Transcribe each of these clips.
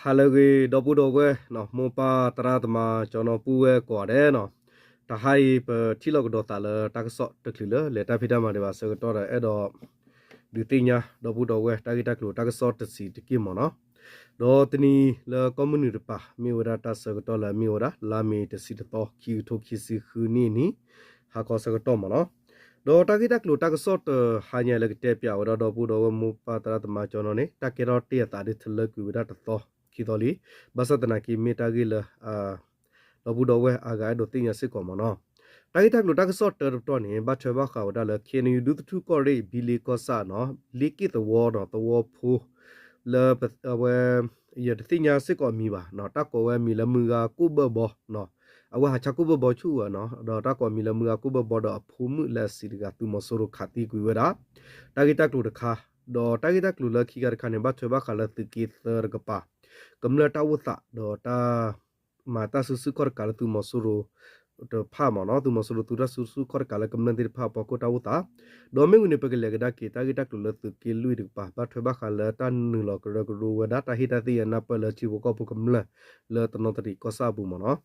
ဟါလၢအဂ့ၤ ဒီပုၢ်ဒီဝဲၢ်, မိၢ်ပၢ်သရၣ်သမါ ကၠီနီၤ ပုၢ်ဝဲၢ်ကိးဂၤဒဲးနီၤ, တဟါအံၤ ပထံၣ်လိာ်ကဒီးသးလၢတၢ်ကစီၣ်တချုးလၢ လဲၤတၢ်ဖံးတၢ်မၤဒံးဘၣ်ဆၢကတီၢ်ဒီး အဲၣ်ဒိး ဒုးသ့ၣ်ညါ ဒီပုၢ်ဒီဝဲၢ် တၢ်ဂ့ၢ်တၢ်ကျိၤတၢ်ကစီၣ်တဆံးတက့ၢ်မ့ၢ်နီၤ. ဒီးတနံၤလၢကီၢ်မုၢ်နုာ်တပၤ မ့ၢ်ဝဲဒၣ်တၢ်ဆၢကတီၢ်လၢအမ့ၢ်ဝဲဒၣ် လါမ့ၤတဆံတသီ ခံကထိခံဆံဃုနံၣ်အနံၤ ဟါခီဆၢကတီၢ်မ့ၢ်နီၤ. ဒီးတၢ်ဂ့ၢ်တၢ်ကျိၤတၢ်ကစီၣ်တဟါညါလၢကတဲပၠးဝဲဒၣ် ဒီပုၢ်ဒီဝဲၢ် မိၢ်ပၢ်သရၣ်သမါ ကၠီနီၤန့ၣ် တၢ်ကဲထီၣ်တ့ၢ်အသးဒ်တလၢကွံာ်ဝဲဒၣ်တသီခံသီလံ. ဘၣ်ဆၣ်သနာ်က့ မ့ၢ်တၢ်ဂ့ၢ်လၢ ဒီပုၢ်ဒီဝဲၢ်အါဂၤအဲၣ်ဒိးသ့ၣ်ညါစ့ၢ်ကီးမ့ၢ်နီၤ. တၢ်ဂ့ၢ်တၢ်ကျိၤတၢ်ကစီၣ်တၢတပတီၢ်န့ၣ် ဘၣ်ထွဲဘၣ်ဃးဝဲဒၣ်လၢ ခ့ၣ်အဲၣ်ယူၣ် ဒူသထူၣ်ကီၢ်ရ့ၣ် ဘံလ့ကီၢ်ဆၣ်နီၤ လ့က့ၣ်သဝီနီၤ သဝီဖိ လၢအဝဲ ယတသ့ၣ်ညါစ့ၢ်ကီးအမံၤဘၣ်နီၤ, တၢ်ကိးဝဲအမံၤလၢမုၢ်ဂၤကိၣ်ဘၢၣ်ဘီနီၤ, အဝဲဟးဆါကိၣ်ဘၢၣ်ဘီဆူၣ်ဝဲနီၤ, ဒီးတၢ်ကိးအမံၤလၢမုၢ်ဂၤကိၣ်ဘၢၣ်ဘီဒီးအဖိမုၣ်လၢအဆံးတဂၤ သုးမီၤစိရိၤခးသံကွံာ်ဝဲဒၣ် တၢ်ဂ့ၢ်တၢ်ကျိၤတခါ, ဒီးတၢ်ဂ့ၢ်တၢ်ကျိၤလၢခံခါတခါန့ၣ် ဘၣ်ထွဲဘၣ်ဃးလၢသုးက့သၢတကပၤ ကမျၢၢ်တၢ်အိၣ်သး ဒီးတၢ် မၤတၢ်စုဆူၣ်ခီၣ်တကးလၢသုးမီၤစိရိၤတဖၣ်မ့ၢ်နီၤ, သုးမီၤစိရိၤသုတၢ်စုဆူၣ်ခီၣ်တကးလၢကမျၢၢ်သ့ၣ်တဖၣ်အဖီခိၣ်တၢ်အိၣ်သး, ဒီးမ့ၢ်ဝံၤန့ၣ် ပကလဲၤကဒါက့ၤ တၢ်ဂ့ၢ်တၢ်ကျိၤလၢသုးက့လွံၢ်တကပၤ ဘၣ်ထွဲဘၣ်ဃးလၢတၢ်နုာ်လီၤကရၢကရိဝဲဒၣ် တၢ်ဟ့ၣ်တၢ်သ့ၣ်ညါနၢ်ပၢၢ်လၢထံဖိကီၢ်ဖိကမျၢၢ်လၢတနီသရံၣ်ကီၢ်ဆၣ်အပူၤမ့ၢ်နီၤ.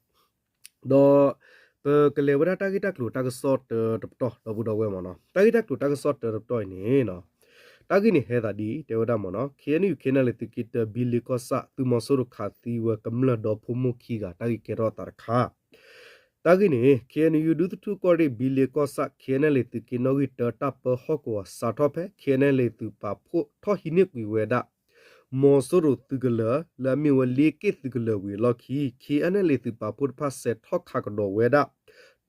ဒီး ပကလဲၤဝဲဒၣ်တၢ်ဂ့ၢ်တၢ်ကျိၤတၢ်ကစီၣ်တၢတပတီၢ် ဒီပုၢ်ဒီဝဲၢ်မ့ၢ်နီၤ, တၢ်ဂ့ၢ်တၢ်ကျိၤတၢ်ကစီၣ်တၢတပတီၢ်အံၤန့ၣ် တၢ်ဂ့ၢ်န့ၣ်ဟဲသးဒ်အံၤ တဲဝဲဒၣ်မ့ၢ်နီၤ, ခ့ၣ်အဲၣ်ယူၣ် ခ့ၣ်အဲၣ်လ့ၣ် သုးက့တၢ ဘံလ့ကီၢ်ဆၣ် သုးမီၤစိရိၤခးသံဝဲကမျၢၢ်ဒီဖိမိၢ်ခံဂၤ တၢ်ဂ့ၢ်ကဲထီၣ်အသးတခါ တၢ်ဂ့ၢ်န့ၣ် ခ့ၣ်အဲၣ်ယူၣ် ဒူသထူၣ်ကီၢ်ရ့ၣ် ဘံလ့ကီၢ်ဆၣ် ခ့ၣ်အဲၣ်လ့ၣ် သုးက့နီၣ်ဂံၢ်တၢ တၢ်ပၢဟီၣ်ကဝီၤ စးထီၣ်ဖဲ ခ့ၣ်အဲၣ်လ့ၣ် သုးပာ်ဖှိၣ်ထီၣ်ဟံးန့ၢ်ကွံာ်ဝဲဒၣ် မီၤစိရိၤသုးကလၢၤ လၢအမ့ၢ်ဝဲလ့က့ၣ်သုးကလၢၤဝံၤအလီၢ်ခံ ခ့ၣ်အဲၣ်လ့ၣ် သုးပာ်ဖှိၣ်တဖၣ် စဲးထီၣ်ခးကဒီးဝဲဒၣ်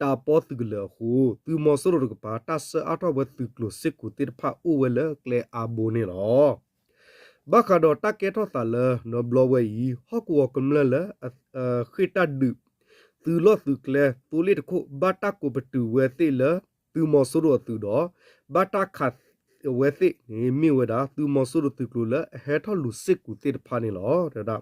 တၢ်ပီသုးကလၢၤအဃိ သုးမီၤစိရိၤတကပၤ တၢ်ဆှၢအါထီၣ်ဝဲသုးကျိၤစ့ၢ်ကီးသ့ၣ်တဖၣ်အိၣ်ဝဲလၢကျဲအါဘိန့ၣ်လီၤ. ဘၣ်ဃးဒီးတၢ်ကဲထီၣ်သးလၢနီတဘျီဝဲအံၤ ဟီၣ်ကဝီၤကမျၢၢ်လၢ ဃ့ၢ်တၢ်ဒုး သုးလီၢ်သုးကျဲသိလ့ၣ်တခိၣ် ဘၣ်တၢ်ကိးပတုာ်ဝဲသ့ၣ်လၢ သုးမီၤစိရိၤအသုးဒီး ဘၣ်တၢ်ခးအဝဲသ့ၣ်န့ၣ် မ့ၢ်ဝဲဒၣ် သုးမီၤစိရိၤသုးကျိၤလၢအဟဲထီၣ်လူၤစ့ၢ်ကီးသ့ၣ်တဖၣ်န့ၣ်လီၤ. တဲဝဲဒၣ်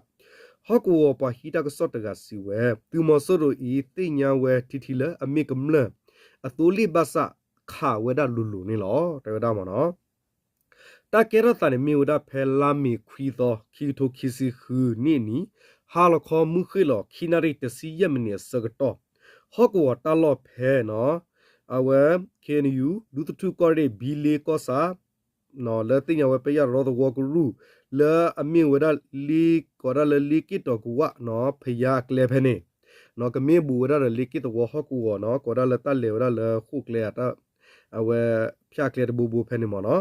ဟီၣ်ကဝီၤပှၤဟံးတၢ်ကစီၣ်တဂၤစံးဝဲ သုးမီၤစိရိၤအံၤ သ့ၣ်ညါဝဲထံထံလၢအမ့ၢ်ကမျၢၢ်အသိလ့ၣ်ဘၣ်ဆၣ် ခးဝဲဒၣ်လိၤလိၤန့ၣ်လီၤ. တဲဝဲဒၣ်မ့ၢ်နီၤ တၢ်ကဲထီၣ်သးန့ၣ်မ့ၢ်ဝဲဒၣ်ဖဲလါမ့ၤခွံသီ ခံကထိခံဆံဃုနံၣ်အနံၤ ဟါလီၤခီမုၢ်ဃ့ၢ်လီၤ ခံနၣ်ရံၣ်တဆံယဲၢ်မံးနံးအဆၢကတီၢ် ဟီၣ်ကဝီၤတၢ်လီၢ်ဖဲနီၤ အဝဲ ခ့ၣ်အဲၣ်ယူၣ် ဒူသထူၣ်ကီၢ်ရ့ၣ် ဘံလ့ကီၢ်ဆၣ် လၢသ့ၣ်ညါဝဲပယၢ်ရီသဝီကရူၢ် လၢအမ့ၢ်ဝဲဒၣ်လ့ ကိးဒၣ်လၢလ့က့ၣ်တီၤကဝၣ်နီၤ ဖယါအကျဲဖဲန့ၣ် ကမ့ၢ်ဘူးဝဲဒၣ်ဒီးလ့က့ၣ်သဝီဟီၣ်ကဝီၤနီၤ ကိးဒၣ်လၢတၢ်လဲၤဝဲဒၣ်လၢဃိာ်ကျဲ အဝဲဖၠၣ်ကျဲတဘိဘိဖဲန့ၣ်မ့ၢ်နီၤ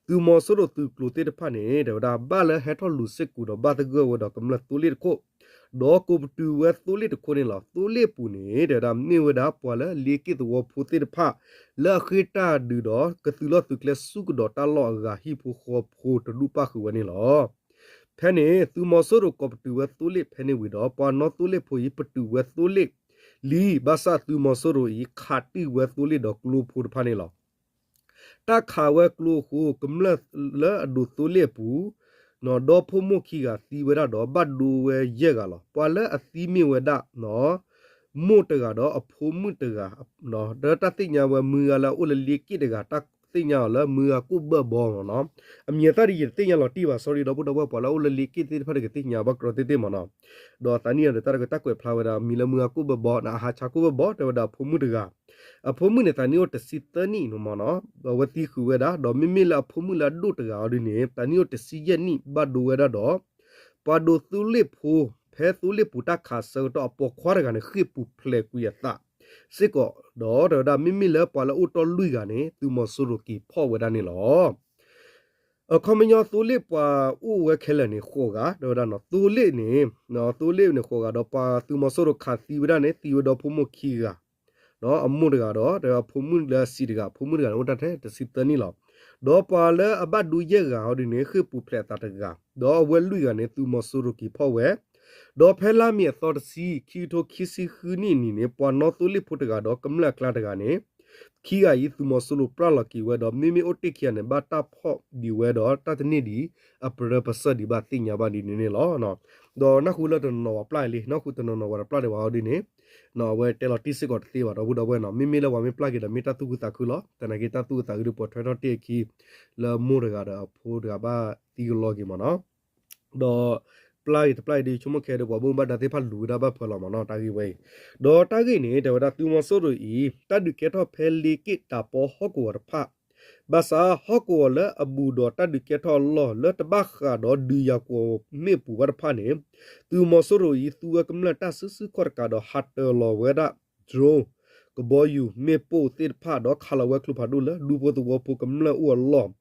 သုးမီၤစိရိၤသုးကျိၤသ့ၣ်တဖၣ်န့ၣ် တဲဝဲဒၣ် ဘၣ်လၢဟဲထီၣ်လူၤစ့ၢ်ကီးဒီးဘၣ်သဂၢၢ်ဝဲဒီးကမျၢၢ်သိလ့ၣ်တခိၣ် ဒီးကိးပတုာ်ဝဲသိလ့ၣ်တခိၣ်န့ၣ်လီၤ. သိလ့ၣ်အပူၤန့ၣ် တဲဝဲဒၣ် မ့ၢ်ဝဲဒၣ်ပှၤလၢလ့က့ၣ်သဝီဖိသ့ၣ်တဖၣ် လၢအဃ့ၢ်တၢ်ဒုးဒီး ကသုးလီၢ်သုးကျဲဆူၣ်ကဒီးတၢ်လီၢ်အဂၤဟံၣ်ဖိဃီဖိတဒူၣ်ပၣ်ဃုာ်ဝဲန့ၣ်လီၤ. ဖဲန့ၣ် သုးမီၤစိရိၤကိးပတုာ်ဝဲသိလ့ၣ်ဖဲန့ၣ်ဝံၤဒီး ပှၤနီၣ်သိလ့ၣ်ဖိအံၤ ပတုာ်ဝဲသိလ့ၣ်လံ ဘၣ်ဆၣ်သုးမီၤစိရိၤအံၤ ခးတံၢ်ဝဲသိလ့ၣ်ဒီးကျိဖိတဖၣ်န့ၣ်လီၤ. တၢ်ခးဝဲကျိအဃိ ကမျၢၢ်လၢအဒိးသိလ့ၣ်အပူၤ ဒီဖိမိၢ်ခံဂၤသံဝဲဒၣ်ဒီး ဘၣ်ဒိဝဲယဲၢ်ဂၤလီၤ. ပှၤလၢအသံမ့ၢ်ဝဲဒၣ် မိၢ်တဂၤဒီးအဖိမုၣ်တဂၤ ဒီးတၢ်သ့ၣ်ညါဝဲမုၢ်ဂၤလၢအအိၣ်လၢလ့က့ၣ်တဂၤ တၢ်သ့ၣ်ညါအီၤလၢမုၢ်ဂၤကိၣ်ဘၢၣ်ဘီမ့ၢ်နီၤ. အမံၤအသၣ်ဒ်ယတသ့ၣ်ညါလီၤတံၢ်ဘၣ် sorry ဒီပုၢ်ဒီဝဲၢ် ပှၤလၢအအိၣ်လၢလ့က့ၣ်သ့ၣ်တဖၣ်တကသ့ၣ်ညါဘၣ်ကရီသ့ၣ်သ့ၣ်မ့ၢ်နီၤ. ဒီးသးနံၣ်အီၤဒီးတၢ်တကတၢၢ်ကွဲးဖျါဝဲဒ၁မံၤလၢမုၢ်ဂၤကိၣ်ဘၢၣ်ဘီ နအဟးဆါကိၣ်ဘၢၣ်ဘီ တဲဝဲဒၣ်အဖိမုၣ်တဂၤ အဖိမုၣ်န့ၣ် သးနံၣ်အိၣ်တဆံသၢနံၣ်န့ၣ်မ့ၢ်နီၤ အဝဲသံဃုာ်ဝဲဒၣ် ဒီးမ့မ့ၢ်လၢအဖိမုၣ်လၢအဒိၣ်တဂၤအီၤဒ်န့ၣ် သးနံၣ်အိၣ်တဆံယဲၢ်နံၣ် ဘၣ်ဒိဝဲဒၣ်ဒီး ပှၤဒိးသိလ့ၣ်ဖိ ဖဲသိလ့ၣ်ပူၤတၢ်ခးဆၢကတီၢ်အပိာ်ခွါတဂၤန့ၣ် ဃ့ၢ်ပူၤဖျဲးကွံာ်အသးစ့ၢ်ကီး ဒီးတဲဝဲဒၣ် မ့မ့ၢ်လၢပှၤလၢအိၣ်တီၢ်လွံၢ်ဂၤန့ၣ် သုးမီၤစိရိၤက့ၤဖီၣ်ဝဲဒၣ်န့ၣ်လီၤ. အခီပညီသိလ့ၣ်ပှၤအိၣ်ဝဲခဲလၢာ်န့ၣ် ဃိးဂၤ တဲဝဲဒၣ် သိလ့ၣ်န့ၣ် သိလ့ၣ်န့ၣ်ဃိးဂၤ ဒီးပှၤသုးမီၤစိရိၤခးသံဝဲဒၣ်န့ၣ် သံဝဲဒီဖိမိၢ်ခံဂၤ အမိၢ်တဂၤဒီး တဲဝဲအဖိမုၣ်လၢအဆံးတဂၤ အဖိမုၣ်တဂၤန့ၣ် အိၣ်တၢ်ထဲတဆံသၢနံၣ်လီၤ. ဒီးပှၤလၢအဘၣ်ဒိယဲၢ်ဂၤအီၤဒ်န့ၣ် ဃ့ၢ်ပူၤဖျဲးအသးတဂၤ ဒီးအဝဲလွံၢ်ဂၤန့ၣ် သုးမီၤစိရိၤက့ၤဖီၣ်ဝဲ ဒီးဖဲလါမ့ၤအသီတဆံ ခံကထိခံဆံဃုနံၣ်အနံၤန့ၣ် ပှၤနီၣ်သိလ့ၣ်ဖိတဂၤဒီးကမျၢၢ်အကျါတဂၤန့ၣ် ခံဂၤအံၤ သုးမီၤစိရိၤပျၢ်လီၤက့ၤဝဲဒီး မ့မ့ၢ်အိၣ်တ့ၢ်ခံဂၤန့ၣ် ဘၣ်တၢ်ဖီၣ်ဒံးဝဲဒီးတၢ်တန့ၢ်ဒံး အပရၢပစၢၢ်ဒံးဘၣ်သ့ၣ်ညါဘၣ်ဒ်န့ၣ်န့ၣ်လီၤ. ဒီးနၢ်ဟူလၢတနီၤနီၤပှၤပျၢ်အံၤလံ နၢ်ဟူတနီၤနီၤပှၤတပျၢ်ဒံးဘၣ်အီၤဒ်န့ၣ် အဝဲတဲလီၤတံၢ်စ့ၢ်ကီးတသ့ဘၣ် ဒီပုၢ်ဒီဝဲၢ်နီၤ မ့မ့ၢ်လၢပှၤမ့ၢ်ပျၢ်က့ၤဒီးမ့ၢ်တၢ်သူၣ်ခုသးခုလီၤ. သနာ်က့တၢ်သူၣ်အုးသးအုးဒ်ပိာ်ထွဲထီၣ်တ့ၢ်အခံ လၢမိၢ်တဂၤဒီးအဖိတဂၤဘၣ်သံကလီက့ၤမ့ၢ်နီၤ ဒီး ပျၢ်အံၤတပျၢ်အံၤဒီး ယဆိကမိၣ်ခဲဒီး ပှၤဘၣ်မူဘၣ်ဒါသ့ၣ်တဖၣ်လူၤဝဲဒၣ်ဘၣ်ဖၢလီၤမ့ၢ်နီၤ တၢ်ဂ့ၢ်ဝဲအံၤ. ဒီးတၢ်ဂ့ၢ်န့ၣ် တဲဝဲဒၣ်သုးမီၤစိရိၤအံၤ တၢ်ဒုးကဲထီၣ်ဖဲလ့က့ၣ်တၢ်ပီဟီၣ်ကဝီၤတဖၣ် ဘၣ်ဆၣ်ဟီၣ်ကဝီၤလၢအဘူးဒီးတၢ်ဒုးကဲထီၣ်အလီၢ် လၢတဘၣ်ဃးဒီးဒုးယၤကွီၢ်မ့ၣ်အပူၤဘၣ်တဖၣ်န့ၣ် သုးမီၤစိရိၤအံၤ သူဝဲကမျၢၢ်တၢ်စုဆူၣ်ခီၣ်တကးဒီး ဟးတၢၤလီၤဝဲဒၣ် drone ကဘီယူၤမ့ၣ်ပိၢ်သ့ၣ်တဖၣ် ဒီးခးလီၤဝဲကျိဖးဒိၣ်လၢဒူဖိသဝီဖိကမျၢၢ်အိၣ်အလီၢ်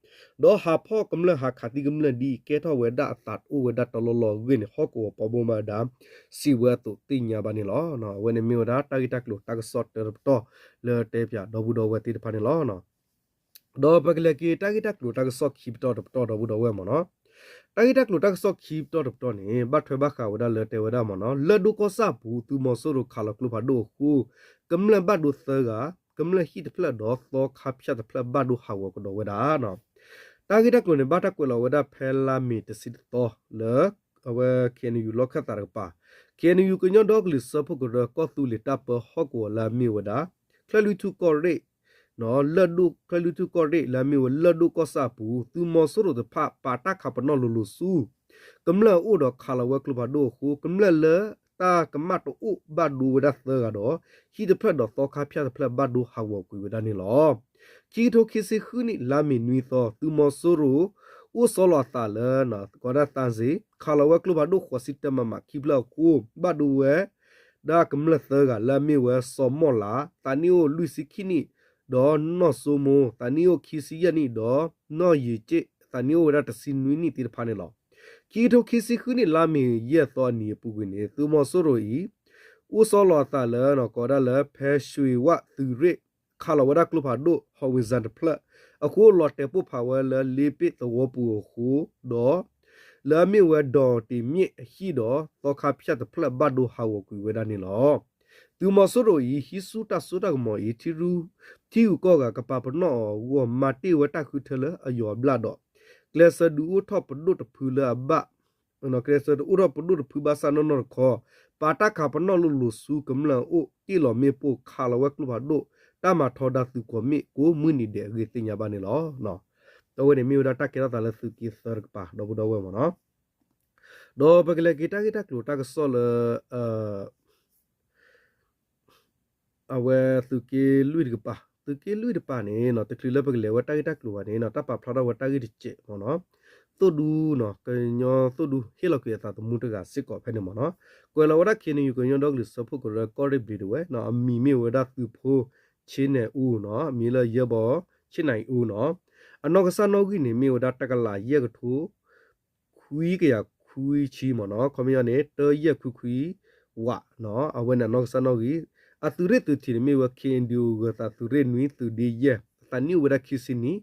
ဒီးဟးဖီၣ်ကမျၢၢ်ဟးခးသံကမျၢၢ်ဒ်အံၤ ကဲထီၣ်ဝဲဒၣ်အသးတအိၣ်ဝဲဒၣ်တလီၢ်လီၢ်အဂ့ၢ်န့ၣ် ဟီၣ်ကဝီၤပှၤဘၣ်မူဘၣ်ဒါ စံးဝဲအသိးသ့ၣ်ညါဘၣ်န့ၣ်လီၤ. အဝဲန့ၣ်မ့ၢ်ဝဲဒၣ်တၢ်ဂ့ၢ်တၢ်ကျိၤတၢ်ကစီၣ်တၢတပတီၢ်လၢတဲပၠးဒီပုၢ်ဒီဝဲၢ်သ့ၣ်တဖၣ်န့ၣ်လီၤ. ဒီးပကလဲၤက့ၤတၢ်ဂ့ၢ်တၢ်ကျိၤတၢ်ကစီၣ်ခံပတီၢ်တပတီၢ်ဒီပုၢ်ဒီဝဲၢ်မ့ၢ်နီၤ. တၢ်ဂ့ၢ်တၢ်ကျိၤတၢ်ကစီၣ်ခံပတီၢ်တပတီၢ်န့ၣ် ဘၣ်ထွဲဘၣ်ဃးဝဲဒၣ်လၢတဲဝဲဒၣ်မ့ၢ်နီၤ လၢၢ်ဒိၣ်ကီၢ်ဆၣ်ပူၤ သုးမီၤစိရိၤခးလီၤကျိဖးဒိၣ်အဃိ ကမျၢၢ်ဘၣ်ဒိသၢဂၤ ကမျၢၢ်ဟံၣ်တဖျၢၣ်ဒီးသီခါဖၠၣ်တဖျၢၣ်ဘၣ်ဒိဟးဂီၤကဒီးဝဲဒၣ် တၢ်ဂ့ၢ်တၢ်ကျိၤန့ၣ် ဘၣ်တၢ်ကွဲးလီၤဝဲဒၣ်ဖဲလါမ့ၤတဆံတသီလၢ အဝဲ ခ့ၣ်အဲၣ်ယူၣ် လီၢ်ခၢၣ်သးတကပၤ ခ့ၣ်အဲၣ်ယူၣ် ကညီဒီကလုာ်စၢဖှိၣ်ကရၢ ကီၢ်သူလ့ၤတၢ်ပၢဟီၣ်ကဝီၤလၢအမ့ၢ်ဝဲဒၣ် ချၢၣ်လွံၢ်ထူၣ်ကီၢ်ရ့ၣ် လၢၢ်ဒိၣ်ချၢၣ်လွံၢ်ထူၣ်ကီၢ်ရ့ၣ်လၢအမ့ၢ်ဝဲလၢၢ်ဒိၣ်ကီၢ်ဆၣ်အပူၤ သုးမီၤစိရိၤတဖၣ်ပာ်တၢ်ခးပနီၣ်လိၤလိၤဆူ ကမျၢၢ်အအိၣ်ဒီးခးလီၤဝဲကျိဖးဒိၣ်အဃိ ကမျၢၢ်လၢတၢ်ကမၣ်တအိၣ်ဘၣ်ဒိဝဲဒၣ်သၢဂၤဒီး ဟံၣ်တဖျၢၣ်ဒီးသီခါဖၠၣ်တဖျၢၣ်ဘၣ်ဒိဟးဂီၤကွံာ်ဝဲဒၣ်န့ၣ်လီၤ. ခံကထိခံဆံဃုနံၣ် လါမ့ၤနွံသီ သုးမီၤစိရိၤ အိၣ်ဆီလီၤအသးလၢ ကိးဒၣ်သးစ့ၤ ခးလီၤဝဲကျိဖးဒိၣ်ဃိးဆံတၢမမခံဖျၢၣ်အဃိ ဘၣ်ဒိဝဲဒၣ်ကမျၢၢ်သၢဂၤလၢအမ့ၢ်ဝဲစီၤမီၣ်လး သးနံၣ်အိၣ်လွံၢ်ဆံခံနံၣ် ဒီးနီၢ်စိမိ သးနံၣ်အိၣ်ခံဆံယဲၢ်နံၣ် ဒီးနီၢ်ယံာ်က့ၣ် သးနံၣ်အိၣ်ဝဲဒၣ်တဆံနွံနံၣ်သ့ၣ်တဖၣ်န့ၣ်လီၤ. ခံကထိခံဆံဃုနံၣ် လါမ့ၤယဲၢ်သီအနံၤအပူၤကွံာ်န့ၣ် သုးမီၤစိရိၤအံၤ အိၣ်ဆီလီၤအသးလၢ ကိးဒၣ်လၢဖဲရွှ့ၤဝၣ်သုးရ့ၣ် ခးလီၤဝဲဒၣ်ကျိဖးဒိၣ် howitzer တဖျၢၣ် အဃိလီၤတဲာ်ပိၢ်ဖးဝဲလၢလ့ပ့ၣ်သဝီပူၤအဃိ ဒီး လၢအမ့ၢ်ဝဲဒီတ့ၤမ့ၣ်အဟံၣ်ဒီး သီခါဖၠၣ်တဖျၢၣ်ဘၣ်ဒိဟးဂီၤကွံာ်ဝဲဒၣ်န့ၣ်လီၤ. သုးမီၤစိရိၤအံၤ ဟံးဆူၣ်တၢ်စိတၢ်ကမီၤအံၤ ထံရူ ထံဂုၤကီၢ်ဂၤကပာ်ပနီၣ်အီၤအဂီၢ် မၤတ့ၢ်ဝဲတၢ်ဃုထၢလၢအယီၤအဘျၣ်ဒီး ကျဲးစၢးဒုးအိၣ်ထီၣ်ပဒိၣ်တဖုလၢအဘၣ် ကျဲးစၢးတအိၣ်ထီၣ်ပဒိၣ်တဖုဘၣ်ဆၣ်နီၢ်နီၢ်တခီ ပာ်တၢ်ခးပနီၣ်လိၤလိၤဆူကမျၢၢ်အအိၣ် တ့ၢ်လီၤမ့ၣ်ပိၢ်ခးလီၤဝဲကျိဖးဒိၣ် တၢ်မၤထီဒါသုးကွီၢ်မ့ၣ်ကိးမုၢ်နံၤဒဲးအဂ့ၢ်သ့ၣ်ညါဘၣ်န့ၣ်လီၤ. အဝဲန့ၣ်မ့ၢ်ဝဲဒၣ်တၢ်ကဲထီၣ်သးလၢသုးက့သၢတကပၤ ဒီပုၢ်ဒီဝဲၢ်မ့ၢ်နီၤ. ဒီးပကလဲၤက့ၤတၢ်ဂ့ၢ်တၢ်ကျိၤတၢ်ကစီၣ်လၢ အဝဲသုးက့လွံၢ်တကပၤ, သုးက့လွံၢ်တကပၤန့ၣ် တချုးလၢပကလဲၤဝဲတၢ်ဂ့ၢ်တၢ်ကျိၤဘၣ်န့ၣ် တၢ်ပာ်ဖျါထီၣ်ဝဲတၢ်ဂ့ၢ်တစဲးမ့ၢ်နီၤ, သိၣ်ဒူ, ကညီသိၣ်ဒူဟ့ၣ်လီၤကွံာ်အသးသမူတဂၤစ့ၢ်ကီးဖဲန့ၣ်မ့ၢ်နီၤ, ကွဲးလီၤဝဲဒၣ် ခ့ၣ်အဲၣ်ယူၣ် ကညီဒီကလုာ်စၢဖှိၣ်ကရၢကီၢ်ရ့ၣ်ဘျ့းဒဝဲၢ်, အမံၤမ့ၢ်ဝဲဒၣ်သုးဖိ ဆ့နဲၣ်အူနီၤ, အမံၤလၢယဲၢ်ဘီ ဆ့နဲၣ်အူနီၤ, အနီၢ်ကစၢ်နီၣ်ဂံၢ်န့ၣ် မ့ၢ်ဝဲဒၣ်တကလးယဲၢ်ကထိ ခွံကယၤခွံဆံမ့ၢ်နီၤ, ခီပညီန့ၣ် တၢယဲၢ်ခွံခွံဝးနီၤ, အဝဲန့ၣ်အနီၢ်ကစၢ်နီၣ်ဂံၢ်, အသုးရ့ၣ်သုးထံးန့ၣ်မ့ၢ်ဝဲ ခ့ၣ်အဲၣ်ယူၣ် ဂၢၤသးသုးရ့ၣ်နွံ သုးဒ့ယဲၢ်, အသးနံၣ်အိၣ်ဝဲဒၣ်ခံဆံနံၣ်,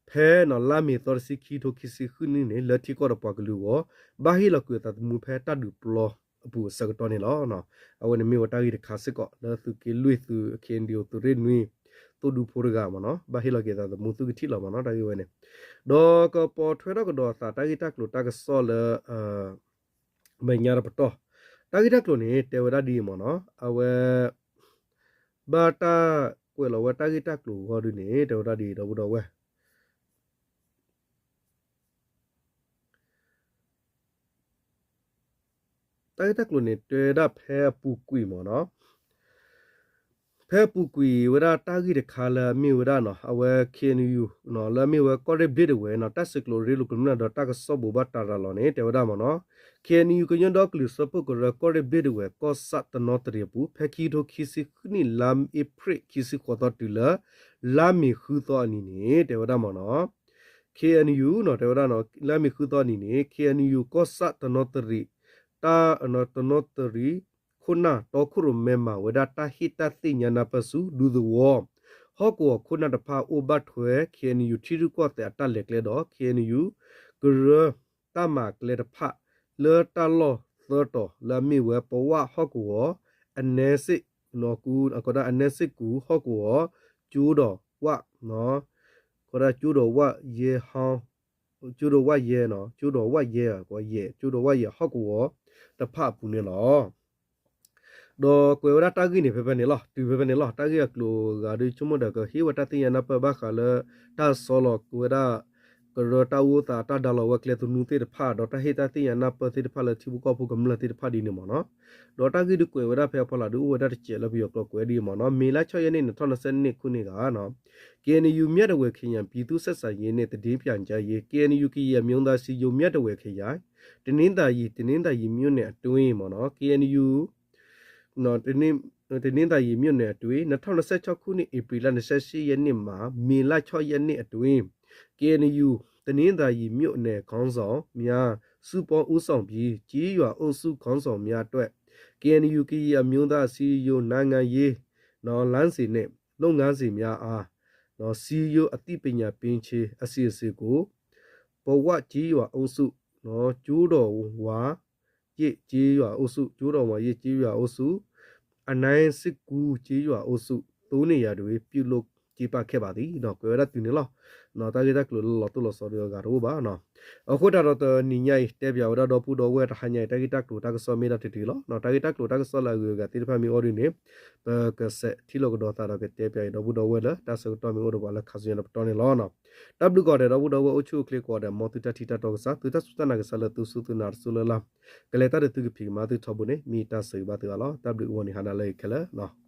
ဖဲနီၤ လါမ့ၤသီတဆံခံ ခံကထိခံဆံဃုနံၣ်န့ၣ် လၢထံကီၢ်ဒီးပှၤကလုာ်အဂီၢ် ဘၣ်ဟ့ၣ်လီၤကွံာ်အသးသမူဖဲတၢ်ဒုးပျီအပူၤအဆၢကတီၢ်န့ၣ်လီၤ. အဝဲန့ၣ်မ့ၢ်ဝဲတၢ်ဂ့ၢ်တခါစ့ၢ်ကီး လၢသုးက့လွံၢ်သုး ခ့ၣ်အဲၣ်ယူၣ် သုးရ့ၣ်နွံ သိၣ်ဒူဖိတဂၤမ့ၢ်နီၤ, ဘၣ်ဟ့ၣ်လီၤက့ၤအသးသမူ သုကထံၣ်လီၤမ့ၢ်နီၤ, တၢ်ဂ့ၢ်ဝဲန့ၣ်, ဒီးကပိာ်ထွဲထီၣ်ကဒီးအသးတၢ်ဂ့ၢ်တၢ်ကျိၤတၢ်ကစီၣ်လၢ မဲာ်ညါတပတီၢ်, တၢ်ဂ့ၢ်တၢ်ကျိၤန့ၣ် တဲဝဲဒၣ်ဒ်အံၤမ့ၢ်နီၤ, အဝဲ ဘၣ်တၢ်ကွဲးလီၤဝဲတၢ်ဂ့ၢ်တၢ်ကျိၤအဂီၢ်ဒ်န့ၣ် တဲဝဲဒၣ်ဒ်အံၤ ဒီပုၢ်ဒီဝဲၢ် တၢ်ဂ့ၢ်တၢ်ကျိၤန့ၣ် တဲဝဲဒၣ်ဖဲအပူၤကွံာ်မ့ၢ်နီၤ, ဖဲအပူၤကွံာ်ဝဲဒၣ်တၢ်ဂ့ၢ်တခါလၢအမ့ၢ်ဝဲဒၣ်နီၤ, အဝဲ ခ့ၣ်အဲၣ်ယူၣ် လၢအမ့ၢ်ဝဲကီၢ်ရ့ၣ်ဘျ့းဒဝဲၢ်နီၤ, တၢ်ဆဲးကျိးရ့လိာ်ကမျၢၢ်ဒီးတၢ်ကစီၣ်ဘိးဘၣ်တၢ်ရၤလီၤန့ၣ် တဲဝဲဒၣ်မ့ၢ်နီၤ, ခ့ၣ်အဲၣ်ယူၣ် ကညီဒီကလုာ်စၢဖှိၣ်ကရၢကီၢ်ရ့ၣ်ဘျ့းဒဝဲၢ် ကီၢ်ဆၣ်တနီသရံၣ်အပူၤ ဖဲခံကထိခံဆံဃုနံၣ် လါအ့ဖြ့ၣ်ခံဆံဃိးသီတုၤလၢ လါမ့ၤဃုသီအနံၤန့ၣ် တဲဝဲဒၣ်မ့ၢ်နီၤ ခ့ၣ်အဲၣ်ယူၣ်နီၤ တဲဝဲဒၣ်နီၤ လါမ့ၤဃုသီအနံၤန့ၣ် ခ့ၣ်အဲၣ်ယူၣ် ကီၢ်ဆၣ်တနီသရံၣ် တၢ် တနီသရံၣ် ခိၣ်နၢ်တီခိၣ်ရိၣ်မဲမၤဝဲဒၣ် တၢ်ဟ့ၣ်တၢ်သ့ၣ်ညါနၢ်ပၢၢ်ဆူ ဒူသဝီ ဟီၣ်ကဝီၤခိၣ်နၢ်တဖၣ် အိၣ်ဘၣ်ထွဲ ခ့ၣ်အဲၣ်ယူၣ် ထံရူၢ်ကီၢ်သဲးအတၢ်လဲၤကျဲဒီး ခ့ၣ်အဲၣ်ယူၣ် ကရၢ တၢ်မၤကျဲတဖၣ် လၢတၢ်လီၢ်သၢတီၤ လၢအမ့ၢ်ဝဲ ပဝၣ်ဟီၣ်ကဝီၤ အနဲစ့ၣ် အကိးဒၣ်အနဲစ့ၣ်ကူၣ်ဟီၣ်ကဝီၤ ကၠိဒီးဝၣ် ကီးဒၣ်ကၠိဒီးဝၣ်ယဲၢ်ဟီ ကၠိဒီးဝၣ်ယဲၢ်နီၤ ကၠိဒီးဝၣ်ယဲၢ် ကီးယဲၢ် ကၠိဒီးဝၣ်ယဲၢ်ဟီၣ်ကဝီၤတဖၣ်အပူၤန့ၣ်လီၤ. ဒီးကွဲးဝဲဒၣ်တၢ်ဂ့ၢ်န့ၣ်ဖဲဖဲန့ၣ်လီၤ. တုၤဖဲဖဲန့ၣ်လီၤ. တၢ်ဂ့ၢ်အကျိၤအဂၤဒုးဆိကမိၣ်ဒီးကဟ့ၣ်ဝဲတၢ်သ့ၣ်ညါနၢ်ပၢၢ်ဘၣ်ဃးလၢ တၢ်ဆီလီၤကဝဲဒၣ် ကရၢတၢ်အိၣ်သး တၢ်ဒါလီၤဝဲကျဲသနူသ့ၣ်တဖၣ် ဒီးတၢ်ဟ့ၣ်တၢ်သ့ၣ်ညါနၢ်ပၢၢ်သ့ၣ်တဖၣ်လၢထံဖိကီၢ်ဖိကမျၢၢ်သ့ၣ်တဖၣ်ဒ်န့ၣ်မ့ၢ်နီၤ. ဒီးတၢ်ဂ့ၢ်ဒုးကွဲးဝဲဒၣ်ဖဲအဖီလာ်ဒုးအိၣ်ဝဲဒၣ်တစဲးလၢပယီၤကျိာ်ကွဲးဒ်အံၤမ့ၢ်နီၤ. မေလဆၢယဲၢ်န့ၣ် နထီၣ်နဆၢန့ၣ်ခူန့ၣ်ဂၤနီၤ KNU မြဝတီ ခရိုင် ပြည်သူ့ဆက်ဆံရေးနှင့် သတင်းပြန်ကြားရေး KNU ကရင်အမျိုးသားအစည်းအရုံး မြဝတီ ခရိုင် တနင်္သာရီ တနင်္သာရီမြို့နယ်အတွင်း မ့ၢ်နီၤ KNU တနင်္သာရီမြို့နယ်အတွင်း နှစ်ထောင့်နှစ်ဆယ့်ခြောက်ခုနှစ် ဧပြီလ နှစ်ဆယ့်ရှစ်ရက်နေ့မှ မေလ ခြောက်ရက်နေ့အတွင်း KNU တနင်္သာရီမြို့နယ်ခေါင်းဆောင်များ စုပေါင်းဦးဆောင်ပြီး ကျေးရွာအုပ်စုခေါင်းဆောင်များအတွက် KNU ကရင်အမျိုးသားအစည်းအရုံး နိုင်ငံရေး လမ်းစဉ်နဲ့ လုပ်ငန်းစဉ်များအား စည်းရုံးအသိပညာပေးခြင်း အစီအစဉ်ကို ပဝကျေးရွာအုပ်စု ကျိုးတော်ဝါ ရစ်ကျေးရွာအုပ်စု ကျိုးတော်ဝါရစ်ကျေးရွာအုပ်စု အနိုင်စစ်ကူကျေးရွာအုပ်စု သုံးနေရာတွင် ပြုလုပ်ကျင်းပခဲ့ပါသည် ကွဲးဝဲဒၣ်တုၤန့ၣ်လီၤ. တၢ်ဂ့ၢ်တၢ်ကျိၤလၢလီၤတိၢ်လီၤဆီဒီးအဂၤတအိၣ်ဘၣ်နီၤ. အဃိသတးဒီးတနံၤညါအံၤ တဲပၠးဝဲဒၣ်ဒီပုၢ်ဒီဝဲၢ်တဟါညါအံၤ တၢ်ဂ့ၢ်တၢ်ကျိၤတၢ်ကစီၣ်မ့ၢ်ဒၣ်တတုၤလီၤ. တၢ်ဂ့ၢ်တၢ်ကျိၤတၢ်ကစီၣ်လၢအဂုၤအဂၤသ့ၣ်တဖၣ်မ့ၢ်အိၣ်ဒ်န့ၣ် ပကစးထံၣ်လိာ်ကဒီးသးဒီးကတဲပၠးအံၤ ဒီပုၢ်ဒီဝဲၢ်လၢတၢ်ဆၢကတီၢ်မ့ၢ်အိၣ်ဒီးပှၤလၢခါဆူညါတပတီၢ်န့ၣ်လီၤ. တၢ်ဘျုးကိးဂၤဒဲး ဒီပုၢ်ဒီဝဲၢ်အိၣ်ဆူၣ်အိၣ်ချ့ကိးဂၤဒဲး မ်သုတၢ်ထံၣ်တၢ်တီကစၢ် သုတၢ်စူၢ်တၢ်နာ်ကစၢ်လၢသုစူၢ်သုနာ်တစိၢ်လၢ်လၢ် ကလဲၤတၢ်ဒီးသုကဖံးကမၤသုထီဘိန့ၣ် မ့ၢ်တၢ်ဆၢဂ့ၤဘၣ်သုဂၤလီၤ. တၢ်ဘျုးအိၣ်န့ၣ်ဟါနၤလၢအံၤခဲလၢာ်